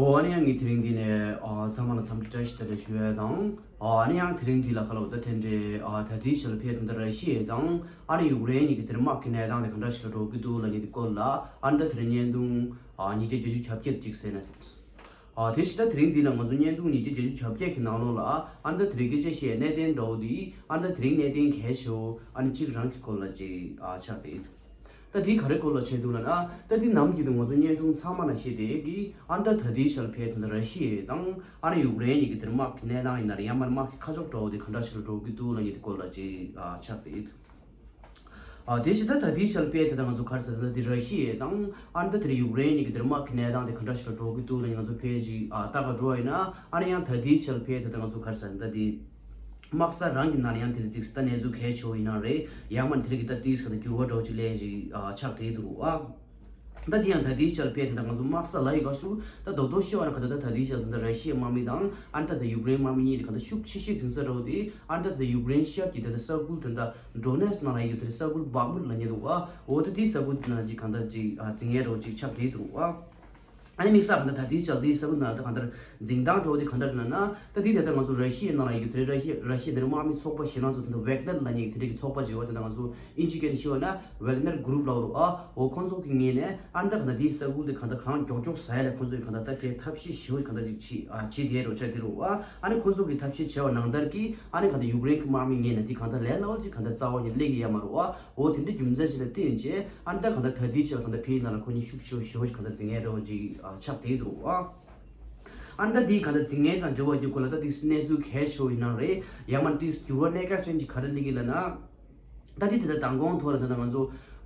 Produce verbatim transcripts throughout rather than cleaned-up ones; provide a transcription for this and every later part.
འོ་ཨ་ནི་ཡང་ངས་དེ་རིང་འདི་ནས་ཨ་ཚང་མ་ལ་འཚམས་འདྲི་བཀྲ་ཤིས་བདེ་ལེགས་ཞུ་ཡས་དང་། ཨ་ནི་ཡང་དེ་རིང་འདི་ལ་ཁ་ལོ་ད་དེ་འདྲའི་ཨ་ད་ལྟའི་ཆར་ཕེབས་དེ་འདྲ་ར་ཤི་ཡ་དང་ཨ་ནི་ཡུཀ་རེན་གཉིས་ཀྱི་དེར་དམག་གི་གནས་སྟངས་དེ་ག་འདྲ་ཞིག་ལ་འགྲོ་གི་འདུག་ལབ་མཁན་དེ་སྐོར་ལ་ཨ་ནི་ད་དེ་རིང་བརྙན་ཐུང་ཨ་ཉིས་བརྒྱ་བརྒྱད་ཅུ་གྱ་བརྒྱད་ཅིག་གསན་ན་བསམས། ཨ་དེ་བཞིན་ད་དེ་རིང་འདི་ལ་ང་ཚོ་བརྙན་ཐུང་ཉིས་བརྒྱ་བརྒྱད་ཅུ་གྱ་བརྒྱད་ཀྱི་ནང་ལོགས་ལ་ཨ་ནི་ད་དེ་རིང་སྐད་ཆ་བཤད་གནད་དོན་འདྲ་བོ་འདི་ཨ་ནི་ད་དེ་རིང་གནད་དོན་གལ་ཆེ་བོ་ཨ་ནི་གཅིག་རང་གི་སྐོར་ལ་ཅིག་ཨ་ཆགས་བསྡད་འདུག་ད་འདི་ག་རེ་སྐོར་ལ་བྱས་འདུག་ལབ་ན། ད་འདི་ནམ་རྒྱུན་དུ་ང་ཚོ་བརྙན་ཐུང་ཚང་མ་ནང་བཤད་བསྡད་ཀྱི་ཨ་ནི་ད་ད་ལྟའི་ཆར་ཕེབས་དེ་འདྲ་ར་ཤི་ཡ་དང་ཨ་ནི་ཡུཀ་རེན་གཉིས་ཀྱི་དེར་དམག་གི་གནས་སྟངས་ཡིན་ན་རེད། ཡང་མིན་དམག་གི་ཁ་ཕྱོགས་འདྲ་བོ་དེ་ག་འདྲ་ཞིག་ལ་འགྲོ་གི་འདུག་ལབ་མཁན་དེ་སྐོར་ལ་ཅིག་ཨ་ཆགས་བསྡད་འདུག་ཨ་དེ་བཞིན་ད་ད་ལྟའི་ཆར་ཕེབས་དེ་ད་ང་ཚོ་ག་རེ་ཟེར་ན་འདི་ར་ཤི་ཡ་དང་ཨ་ནི་ད་དེར་ཡུཀ་རེན་གཉིས་ཀྱི་དེར་དམག་གི་གནས་སྟངས་དེ་ག་འདྲ་ཞིག་ལ་འགྲོ་གི་འདུག་ལབ་མཁན་ང་ཚོ་ཕེབས་ཅིག་ཨ་ལྟ་ག་འགྲོ་བ་ཡིན་ན་ཨ་ནི་ཡང་ད་ལྟའི་ཆར་ཕེབས་དེ་ད་ང་ཚོ་ག་རེ་ཟེར་ན་ད་འདི། དམག་ས་རང་གི་ནང་ལ་ཡང་དེ་རིང་ཏིག་ད་གནས་ཚུལ་གལ་ཆེ་བོ་ཡིན་ན་རེད། ཡང་མིན་དེ་རིང་གི་ད་ཏིག་ག་ད་འགྱུར་བ་འདྲ་བོ་ཅིག་སླེབས་ཅིག་ཨ་ཆགས་བསྡད་འདུག་ཨ། ད་དེ་ཡང་ད་ལྟའི་ཆར་ཕེབས་དེ་ད་ང་ཚོ་དམག་ས་ལ་ཡི་ག་སུ་ད་རྡོག་རྡོག་ཤོད་ན་ག་ད་ད་ལྟའི་ཆར་ད་ད་ར་ཤི་ཡ་དམག་མི་དང་ཨ་ད་ད་ཡུཀ་རེན་དམག་མི་གཉིས་དེ་ག་ད་ཤུགས་ཆེ་ཤོས་འཛིང་ས་འདྲ་བོ་དེ་ཨ་ད་ད་ཡུཀ་རེན་ཤར་གྱི་ད་ད་ས་ཁུལ་ད་ད་ཌོ་ནེ་སི་ནང་ལ་ཡོད་དེ་ས་ཁུལ་བག་མུར་ལབ་མཁན་འདུག་ཨ། འོ་ད་དེ་ས་ཁུལ་ནང་ཅིག་ག་ད་ཅིག་ཨ་འཛིང་ཡས་འདྲ་བོ་ཅིག་ཆགས་བསྡད་འདུག་ཨ། ཨ་ནི་དམིགས་བསལ་གང་ལྟར་ད་ལྟའི་ཆར་དེའི་ས་ཁུལ་ནང་ད་གང་ལྟར་འཛིང་སྟངས་འགྲོ་བ་དེ་གང་འདྲ་རེད་ལབ་ན། ད་དེ་ད་ལྟ་ང་ཚོ་ར་ཤི་ཡའི་ནང་ལ་ཡོད་རྒྱུ་དེ་རེད། ར་ཤི་ར་ཤི་ཡའི་དེ་རིང་དམག་མི་ཚོགས་པ་ཞེ་ལང་ཚོ་དེ་འདྲ་ཝེག་ནར་ལབ་མཁན་གྱི་དེ་འདྲ་གི་ཚོགས་པ་ཅིག་ཡོད་པ། དེ་ད་ང་ཚོ་ཨིན་ཇི་སྐད་ནས་ཞུས་པ་ན་ཝེག་ནར་གུ་རུབ་ལབ་རེད་ཨ། འོ་ཁོང་ཚོ་གི་ངོས་ནས་ཨ་ནི་ད་གང་ལྟར་དེའི་ས་ཁུལ་དེ་གང་ལྟར་གང་མགྱོགས་མགྱོགས་ཟ་ཡ་ལ་ཁོང་ཚོས་གང་ལྟར་ད་དེ་ཐབས་ཤེས་ཞེ་པོ་གང་ལྟར་ཅིག་བྱེད་ཨ་བྱེད་བསྡད་རོགས་བྱ་དེ་རེད་ཨ། ཨ་ནི་ཁོང་ཚོ་གི་ཐབས་ཤེས་བྱས་པ་ནང་ལྟར་གྱི་ཨ་ནི་གང་ལྟར་ཡུཀ་རེན་གྱི་དམག་མི་ངོས་ནས་དེ་གང་ལྟར་ལས་སླ་བོ་ཅིག་གང་ལྟར་རྩ་བ་ནས་སླེབས་ཀྱི་ཡོད་མ་རེད་ཨ། འོ་དེ་འདྲའི་རྒྱུ་མཚན་ཅིག་ལ་བརྟེན་བྱས་ཨ་ནི་ད་གང་ལྟར་ད་ལྟའི་ཆར་གང་ལྟར་ཕའི་ནང་ལ་ཁོ་གཉིས་ཤུགས་ཆེ་བོ་ཞེ་པོ་ཞིག་གང་ལྟར་འཛིང་ཡས་འདྲ་བོ་ཅིག་ཨ་ཆགས་བསྡད་འདུག་ཨ། ཨ་ནི་ད་དེའི་གང་ལྟར་འཛིང་ཡས་དང་འབྲེལ་བ་ཡོད་སྐོར་ལ་ད་དེ་གནས་ཚུལ་གལ་ཆེ་བོ་ཡིན་ན་རེད། ཡང་མིན་དེ་འགྱུར་བ་གནད་འགག་ཅན་ཅིག་ག་རེ་སླེབས་ཀྱི་ལབ་ན། ད་དེ་དེ་ད་མདང་དགོང་ཐོག་ལ་ད་ད་ང་ཚོ་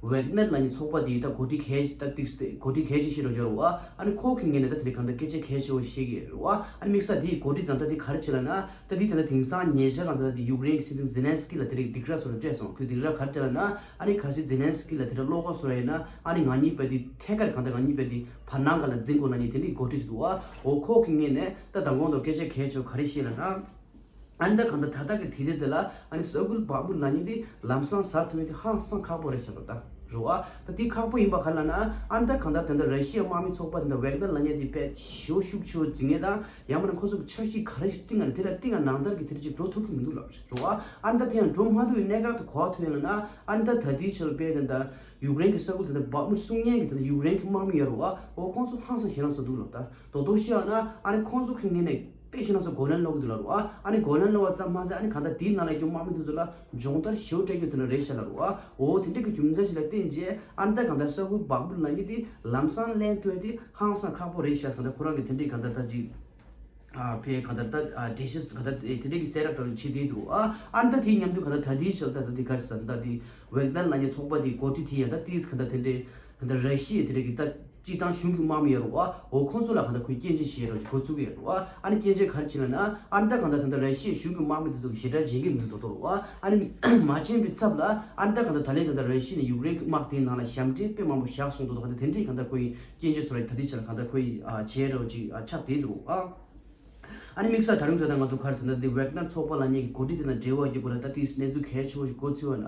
ཝེག་ནར་ལབ་མཁན་ཚོགས་པ་དེའི་ད་འགོ་ཁྲིད་གལ་ད་ཏིག་འགོ་ཁྲིད་གལ་ཆེ་ཤོས་རོ་ཇོ་རོ་ཨ། ཨ་ནི་ཁོ་གི་ངོས་ནས་ད་དེ་རིང་གང་ལྟར་སྐད་ཆ་གལ་ཆེ་བོ་བཤད་ཀྱི་ཡོད་རེད་བ། ཨ་ནི་དམིགས་བསལ་དེའི་འགོ་ཁྲིད་དང་ད་དེ་ག་རེ་བྱས་ལབ་ན། ད་དེ་ད་ལྟ་དེང་སང་ཉེ་ཆར་རང་ད་ལྟ་དེ་ཡུཀ་རེན་གྱི་སྲིད་འཛིན་ཛེ་ལན་སི་ཀི་ལ་དེ་རིང་སྡིགས་ར་བཟོ་ར་སྤྲད་སོང་། ཁོས་སྡིགས་ར་ག་རེ་སྤྲད་ལབ་ན། ཨ་ནི་གལ་སྲིད་ཛེ་ལན་སི་ཀི་ལ་དེ་འདྲ་བློ་ཁོག་བཟོ་ར་ཡིན་ན་ཨ་ནི་ང་གཉིས་བར་དེ་ཐད་ཀར་གང་ལྟར་ང་གཉིས་བར་དེ་བར་སྣང་ག་ལ་འཛིང་དགོས་ལབ་མཁན་དེ་འདྲའི་འགོ་ཁྲིད་ཅིག་འདུག་བ། འོ་ཁོ་གི་ངོས་ནས་ད་མདང་དགོང་དུ་སྐད་ཆ་གལ་ཆེ་བོ་ག་རེ་བཤད་ལབ་ན། ཨ་ནི་ད་གང་ལྟར་ད་ལྟ་གི་དུས་ཚོད་དེ་ལ་ཨ་ནི་ས་ཁུལ་བག་མུར་ལབ་མཁན་དེ་ལམ་སང་ཟ་ཐུབ་མཁན་དེ་ཧང་སང་ཁག་པོ་རེད་བྱས་པ་ད་རེད་བ། ད་དེ་ཁག་པོ་ཡིན་པ་ག་རེ་ལབ་ན། ཨ་ནི་ད་གང་ལྟར་ད་ལྟ་ར་ཤི་ཡའི་དམག་མི་ཚོགས་པ་དེ་འདྲ་ཝེག་ནར་ལབ་མཁན་དེ་དཔེ་ཞེ་པོ་ཤུགས་ཆེ་བོ་འཛིང་མཁན་དང་ཡང་མིན་ན་ཁོ་ཚོ་གི་འཆར་གཞི་ག་རེ་ཞིག་བཏིང་ང་ནས་དེ་ལ་བཏིང་ང་ནང་ལྟར་གྱི་དེ་འདྲ་ཅིག་འགྲོ་ཐུབ་ཀྱི་མི་འདུག་ལབ་རེད་བ། ཨ་ནི་ད་དེ་ཡང་འགྲོ་མ་ཐུབ་པའི་གནད་འགག་དེ་ག་པར་ཐུག་ཡོད་ལབ་ན། ཨ་ནི་ད་ད་ལྟའི་ཆར་དཔེ་དེ་འདྲ་ཡུཀ་རེན་གྱི་ས་ཁུལ་དེ་འདྲ་བག་མུར་སྲུང་མཁན་གྱི་དེ་འདྲ་ཡུཀ་རེན་གྱི་དམག་མི་ཡོད་རེད་བ། འོ་ཁོང་ཚོ་ཧང་སང་ཞེ་སྡང་ཟ་འདུག་ལབ། ད་རྡོག་རྡོག་བཤད་ཡོང་ན་ཨ་ནི་ཁོང་ཚོ་གི་ངོས་ནས་དཔེ་ཞེ་སྡང་ཟ་འགོག་ལན་སློག་གི་འདུག་ལབ་རེད་བ། ཨ་ནི་འགོག་ལན་སློག་པ་ཙམ་མ་ཟད་ཨ་ནི་གང་ལྟར་དེའི་ནང་ལ་ཡོད་དམག་མི་དེ་ཚོ་ལ་སྦྱོང་བརྡར་ཞེ་པོ་སྤྲད་རྒྱུ་དེ་འདྲ་རེད་ཤག་ལབ་རེད་བ། འོ་དེ་འདྲ་གི་རྒྱུ་མཚན་ཞིག་ལ་བརྟེན་རྗེས་ཨ་ནི་ད་གང་ལྟར་ས་ཁུལ་བག་མུར་ལབ་མཁན་དེ་ལམ་སང་ལེན་ཐུབ་ཡ་དེ་ཧང་སང་ཁག་པོ་རེད་ཤག་གང་ལྟར་ཁོ་རང་གི་དེ་འདྲའི་གང་ལྟར་ད་ཅིག་ཨ་ཕའི་གང་ལྟར་ད་ཨ་འགྲེལ་བཤད་གང་ལྟར་དེ་འདྲའི་གི་གསལ་བསྒྲགས་འདྲ་བོ་བྱེད་བསྡད་འདུག་ཨ། ཨ་ནི་ད་དེའི་མཉམ་དུ་གང་ལྟར་ད་དེའི་ཆར་ད་ད་དེ་ག་རེ་ཟེར་ད་དེ་ཝེག་ནར་ལབ་མཁན་ཚོགས་པ་དེའི་འགོ་ཁྲིད་དེ་ཡང་ད་ཏིས་གང་ལྟར་དེ་འདྲའི་གང་ལྟར་ར་ཤི་ཡའི་དེ་འདྲའི་གི་ད་སྤྱི་བཏང་གཞུང་གི་དམག་མི་ཡོད་རེད་བ། འོ་ཁོང་ཚོ་ལ་གང་ལྟར་ཁོས་སྐྱོན་བརྗོད་བྱེད་ཡས་འདྲ་བོ་ཅིག་འགོ་བཙུགས་ཀྱི་ཡོད་རེད་བ། ཨ་ནི་སྐྱོན་བརྗོད་ག་རེ་བྱེད་ལབ་ན། ཨ་ནི་ད་གང་ལྟར་ད་ལྟ་ར་ཤི་ཡའི་གཞུང་གི་དམག་མི་དེ་ཚོ་གིས་ཞེ་དྲག་བྱེད་ཀྱི་མི་འདུག་མདོག་མདོག་རེད་བ། ཨ་ནི་མ་བྱས་པའི་ཚབ་ལ་ཨ་ནི་ད་གང་ལྟར་ད་ལན་ད་ལྟ་ར་ཤི་ཡ་ནས་ཡུཀ་རེན་གྱི་དམག་དེའི་ནང་ལ་ཞབས་འདྲེན་དཔེ་མང་པོ་བཞག་སོང་འདུག་ད་གང་ལྟར་དེ་འདྲའི་གང་ལྟར་ཁོ་ཡི་སྐྱོན་བརྗོད་བཟོ་ར་ད་ལྟའི་ཆར་གང་ལྟར་ཁོ་ཡི་ཨ་བྱས་འདྲ་བོ་ཅིག་ཨ་ཆགས་བསྡད་འདུག་ཨ། ཨ་ནི་དམིགས་བསལ་ད་རུང་ད་ལྟ་ང་ཚོ་ག་རེ་ཟེར་ན་འདི་ཝེག་ནར་ཚོགས་པ་ལབ་མཁན་གྱི་འགོ་ཁྲིད་དེ་དང་འབྲེལ་བ་ཡོད་སྐོར་ལ་ད་ལྟའི་གནས་ཚུལ་གལ་ཆེ་བོ་ཞིག་འགོ་ཚུགས་པ་ན།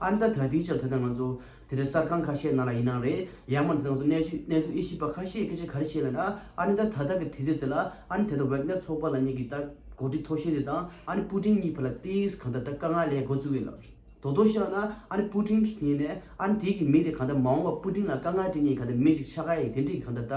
ཨ་ནི་ད་ད་ལྟའི་ཆར་ད་ལྟ་ང་ཚོ་དེ་འདྲའི་གསར་ཁང་ཁ་ཤས་ནང་ལ་ཡིན་ནའང་རེད། ཡང་མིན་ད་ང་ཚོ་གནས་ཚུལ་གནས་ཚུལ་དབྱེ་ཞིབ་པ་ཁ་ཤས་སྐད་ཆ་ག་རེ་བཤད་ལབ་ན། ཨ་ནི་ད་ད་ལྟ་གི་དུས་ཚོད་དེ་ལ་ཨ་ནི་ད་ལྟ་ཝེག་ནར་ཚོགས་པ་ལབ་མཁན་གྱི་ད་འགོ་ཁྲིད་མཐོ་ཤོས་དེ་དང་ཨ་ནི་པུ་ཏིན་གཉིས་བར་ལ་ཏིས་གང་ལྟར་ད་དཀའ་ངལ་སླེབས་འགོ་བཙུགས་ཡོད་ལབ་རེད། མདོག་མདོག་བཤད་ན་ཨ་ནི་པུ་ཏིན་གྱི་ངོས་ནས་ཨ་ནི་དེ་གི་མི་དེ་གང་ལྟར་མ་འོངས་པ་པུ་ཏིན་ལ་དཀའ་ངལ་སྤྲད་མཁན་གང་ལྟར་མི་ཞིག་ཆགས་ཀྱི་ཡིན། དེ་འདྲའི་གི་གང་ལྟར་ད་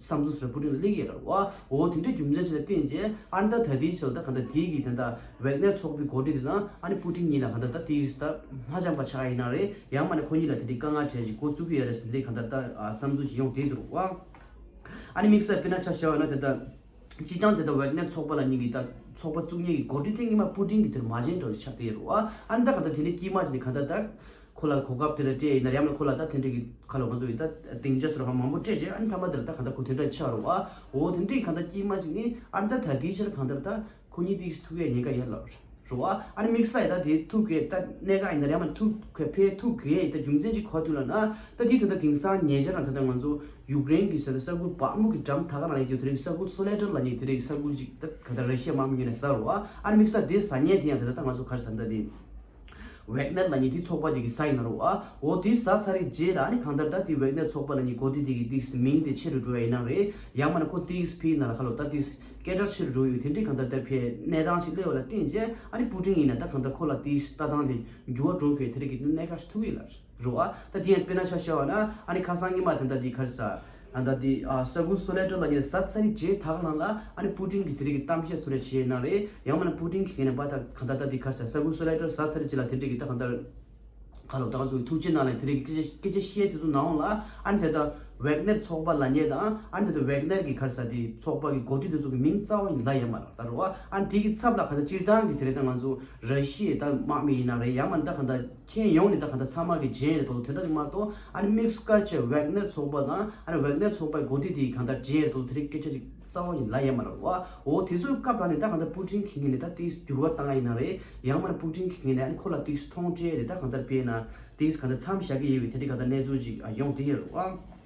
བསམ་ཚུལ་ཟེར་པུ་ཏིན་ལ་སླེབས་ཡོད་རེད་བ། འོ་དེ་འདྲའི་རྒྱུ་མཚན་ཅིག་ལ་བརྟེན་རྗེས་ཨ་ནི་ད་ད་ལྟའི་ཆར་ད་གང་ལྟར་དེ་གི་ད་ལྟ་ཝེག་ནར་ཚོགས་པའི་འགོ་ཁྲིད་དེ་དང་ཨ་ནི་པུ་ཏིན་གཉིས་ལ་གང་ལྟར་ད་དེ་ད་མ་འཆམ་པ་ཆགས་ཡིན་ན་རེད། ཡང་མིན་ན་ཁོ་གཉིས་ལ་དེ་འདྲའི་དཀའ་ངལ་འཕྲད་ཅིག་འགོ་བཙུགས་ཀྱི་ཡོད་རེད་ཟེར་འདི་གང་ལྟར་ད་བསམ་ཚུལ་ཅིག་ཡོང་བསྡད་འདུག་བ། ཨ་ནི་དམིགས་བསལ་དཔེར་ན་ཆ་བཞག་པ་ན་དེ་ལྟར། སྤྱིར་བཏང་དེ་ལྟར་ཝེག་ནར་ཚོགས་པ་ལབ་མཁན་གྱི་ད་ཚོགས་པ་བཙུགས་མཁན་གྱི་འགོ་ཁྲིད་དེ་སྔོན་མ་པུ་ཏིན་གྱི་དེར་མ་བྱན་འདྲ་བོ་ཆགས་བསྡད་ཡོད་རེད་བ། ཨ་ནི་ད་གང་ལྟར་དེ་འདྲའི་དཀྱིལ་མ་ཅིག་ནས་གང་ལྟར་ད་ཁོ་ལ་གོ་སྐབས་དེ་འདྲ་སྤྲད་ཡིན་ན་ཡང་ན་ཁོ་ལ་ད་དེ་འདྲའི་གི་ཁ་ལོ་ང་ཚོ་ཡི་ད་སྡིངས་ཆ་ཚོ་ར་མང་པོ་སྤྲད་རྗེས་ཨ་ནི་མཐའ་མ་དེ་ལ་ད་གང་ལྟར་ཁོ་དེ་འདྲ་ཆགས་རེད་བ། འོ་དེ་འདྲའི་གང་ལྟར་དཀྱིལ་མ་ཅིག་ནས་ཨ་ནི་ད་ད་དེའི་ཕྱིར་གང་ལྟར་ད་ཁོ་གཉིས་དེ་ཐུག་ཡས་ཉེན་ཁ་ཡོད་ལབ་རེད། རེད་བ། ཨ་ནི་དམིགས་བསལ་ཡིན་ད་དེ་ཐུག་གི་ད་གནད་འགག་ཡིན་ན་རེད་མ་ཐུག་གི་ཕེ་ཐུག་གི་ཡིན་ད་རྒྱུ་མཚན་ཅིག་ག་པར་ཐུག་ལབ་ན། ད་དེ་ད་ལྟ་དེང་སང་ཉེ་ཆར་ན་ད་ལྟ་ང་ཚོ་ཡུཀ་རེན་གྱི་ས་ས་ཁུལ་བག་མུ་གི་འགྲམ་ད་ག་ན་ཡོད་རྒྱུ་དེ་རིང་ས་ཁུལ་སོ་ལེ་ཌར་ལབ་མཁན་དེ་རིང་ས་ཁུལ་ཅིག་ད་ག་ད་ར་ཤི་ཡ་དམག་མི་ངོས་ནས་ཟ་རེད་བ། ཨ་ནི་དམིགས་བསལ་དེ་ཟ་མཁན་དེ་ཡང་ད་ལྟ་ད་ང་ཚོ་ག་རེ་ཟ་ད་དེ་ ཝེག་ནར་ལབ་མཁན་དེ་ཚོགས་པ་དེ་གིས་ཟ་ཡིན་ན་རོ་ཨ། འོ་དེ་ཟ་ཚར་རེད་རྗེས་ལ་ཨ་ནི་གང་ལྟར་ད་དེ་ཝེག་ནར་ཚོགས་པ་ལབ་མཁན་འགོ་ཁྲིད་དེ་གི་དེ་མིང་དེ་ཆེ་རུ་འགྲོ་ཡ་ཡིན་ན་རེད། ཡང་མིན་ན་ཁོ་དེ་ཕི་ནང་ལ་ཁ་ལོ་ད་དེ་སྐད་གྲགས་ཆེ་རུ་འགྲོ་ཡོད་དེ་འདྲའི་གང་ལྟར་ད་ཕི་གནས་སྟངས་ཤིག་སླེབས་པ་ལ་བརྟེན་རྗེས་ཨ་ནི་པུ་ཏིན་ཡིན་ན་ད་གང་ལྟར་ཁོ་ལ་དེ་ལྟ་སྟངས་དེ་འགྱུར་བ་འགྲོ་དགོས་དེ་རིགས་ཀྱི་གནད་འགག་ཞིག་ཐུག་གི་ལ་རོ་ཨ། ད་དེ་ཡང་དཔེར་ན་ཆ་བཞག་པ་ན་ཨ་ནི་ཁ་སང་ཉི་མ་དེ་འདྲ་དེ་ག་རེ་ཟ། ཨ་ད་དེ་ཨ་ས་ཁུ་སོ་ལེ་ཏོ་ལབ་མཁན་ཟ་ཚར་རེད་རྗེས་ད་ག་ནང་ལ་ཨ་ནི་པུ་ཏིན་གྱིས་དེ་རིགས་ཀྱི་གཏམ་བཤད་སུ་རེ་བྱས་ན་རེད། ཡང་མིན་ན་པུ་ཏིན་གྱིས་ཁེ་ནས་པ་ད་ག་ད་ད་དེ་ག་རེ་ཟ་ས་ཁུ་སོ་ལེ་ཏོ་ཟ་ཚར་རེད་རྗེས་ལ་དེ་འདྲས་ཀྱི་ད་ག་ད་ཁ་ལོ་ད་ག་ཚོ་གི་ཐུགས་རྗེ་གནང་ལ་དེ་རིགས་ཀྱི་སྐད་ཆ་བཤད་དེ་ཚོ་ནང་ལ་ཨ་ནི་དེ་ད་ཝེག་ནེར་ཚོགས་པ་ལབ་མཁན་དང་ཨ་ནི་དེ་ད་ཝེག་ནེར་གྱི་ག་རེ་ཟ་དེ་ཚོགས་པ་གི་འགོ་ཁྲིད་དེ་ཚོ་གི་མིང་རྩ་བ་ཉིད་ལབ་ཡ་མ་རེད་ད་རོ་ཨ། ཨ་ནི་དེ་གི་ཚབ་ལ་ག་ད་སྤྱིར་བཏང་གི་དེ་རིགས་ད་ང་ཚོ་ར་ཤི་ཡའི་ད་དམག་མི་ཡིན་ན་རེད། ཡང་མིན་ད་ག་ད་ཁྱེད་ཡོང་ནས་ད་ག་ད་ཚང་མ་གི་རྗེས་ནས་ད་དེ་འདྲ་ཅིག་མ་གཏོགས་ཨ་ནི་དམིགས་སུ་བཀར་བྱས་ཝེག་ནེར་ཚོགས་པ་དང་ཨ་ནི་ཝེག་ནེར་ཚོགས་པའི་འགོ་ཁྲིད་དེ་གང་ལྟར་རྗེས་ལ་དེ་རིགས་སྐད་ཆ་ཅིག་རྩ་བ་ནས་ལབ་ཡ་མ་རེད་བ། འོ་དེ་ཚོའི་སྐབས་ལ་ནི་ད་གང་ལྟར་པུ་ཏིན་གྱི་ངོས་ནས་ད་ཏིག་འགྱུར་བ་བཏང་ཡ་ཡིན་ན་རེད། ཡང་མིན་པུ་ཏིན་གྱི་ངོས་ནས་ཨ་ནི་ཁོ་ལ་ཏིག་མཐོང་སྤྲད་དེ་ད་གང་ལྟར་དཔེར་ན་ཏིག་གང་ལྟར་མཚམས་བཞག་གི་ཡོད་པའི་དེ་འདྲའི་གང་ལྟར་གནས་ཚུལ་ཅིག་ཡོང་བསྡད་ཡོད་རེད་བ།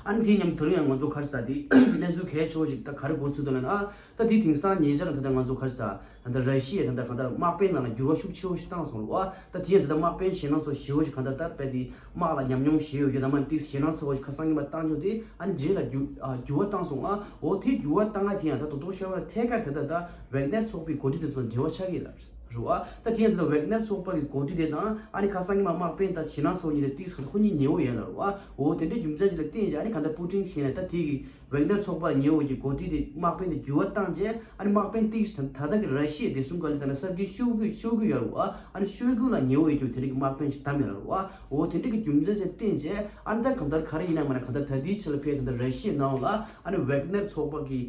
ཨ་ནི་དེ་མཉམ་དུ་ཡང་ང་ཚོ་ག་རེ་ཟ་དེ་གནས་ཚུལ་གལ་ཆེ་བོ་ཞིག་ད་ག་རེ་གོ་ཚུལ་འདུག་ལབ་ན་ད་དེ་དེང་སང་ཉེ་ཆར་ད་ལྟ་ང་ཚོ་ག་རེ་ཟ། ད་ལྟ་ར་ཤི་ཡའི་ད་ལྟ་གང་ལྟར་དམག་དཔོན་ནང་ལ་འགྱུར་བ་ཤུགས་ཆེ་བོ་ཞིག་བཏང་སོང་རེད་བ། ད་དེ་ཡང་ད་ལྟ་དམག་དཔོན་ཞེད་སྣང་ཚོར་ཞེ་བོ་ཞིག་གང་ལྟར་ད་དཔེ་དེ་དམག་ལ་ཉམས་མྱོང་ཞེ་ཡོད་རྒྱུ་ད་མ་ཏིག་ཞེད་སྣང་ཚོར་བ་ཞིག་ཁ་སང་ཉིན་མ་བཏང་མྱོང་དེ་ཨ་ནི་རྗེས་ལ་འགྱུར་ཨ་འགྱུར་བ་བཏང་སོང་ཨ། འོ་དེ་འགྱུར་བ་བཏང་ཨ་དེ་ཡང་ད་དོ་དོ་ཤོར་བ་ཐད་ཀར་ད་ལྟ་ད་ཝེག་ནེར་ཚོགས་པའི་འགོ་ཁྲིད་དེ་ཚོ་འབྲེལ་བ་ཆགས་ཀྱི་ལ་རེད་བ། ད་དེ་ཡང་ད་ལྟ་ཝེག་ནེར་ཚོགས་པ་གི་འགོ་ཁྲིད་དེ་དང་ཨ་ནི་ཁ་སང་ཉིན་མ་དམག་དཔོན་ད་ཞེད་སྣང་ཚོར་བ་གཉིས་དེ་ཏིག་ཁོ་གཉིས་ཉེ་བོ་ཡིན་ལ་རེད་བ། འོ་དེ་འདྲའི་རྒྱུ་མཚན་ཅིག་ལ་བརྟེན་བྱས་ཨ་ནི་གང་ལྟར་པུ་ཏིན་ཞེད་ནས་ད་དེ་གི་ཝེག་ནེར་ཚོགས་པ་ཉེ་བོ་གི་འགོ་ཁྲིད་དེ་དམག་དཔོན་དེ་འགྱུར་བ་བཏང་རྗེས་ཨ་ནི་དམག་དཔོན་ཏིག་ད་ད་ལྟ་གི་ར་ཤི་ཡའི་བདེ་སྲུང་བཀའ་བློན་ད་ལྟ་གསར་འགོད་ཤོར་གི་ཤོར་གི་ཡོད་རེད་བ། ཨ་ནི་ཤོར་གི་ལ་ཉེ་བོ་ཡོད་རྒྱུ་དེ་རིགས་དམག་དཔོན་ཞིག་བདམས་ཡོད་རེད་བ། འོ་དེ་འདྲ་གི་རྒྱུ་མཚན་ཞིག་བརྟེན་རྗེས་ཨ་ནི་ད་གང་ལྟར་ག་རེ་ཡིན་ན་མིན་ན་གང་ལྟར་ད་ལྟའི་ཆ་ལ་ཕེབས་ད་ལྟ་ར་ཤི་ཡའི་ནང་ལ་ཨ་ནི་ཝེག་ནེར་ཚོགས་པ་གི་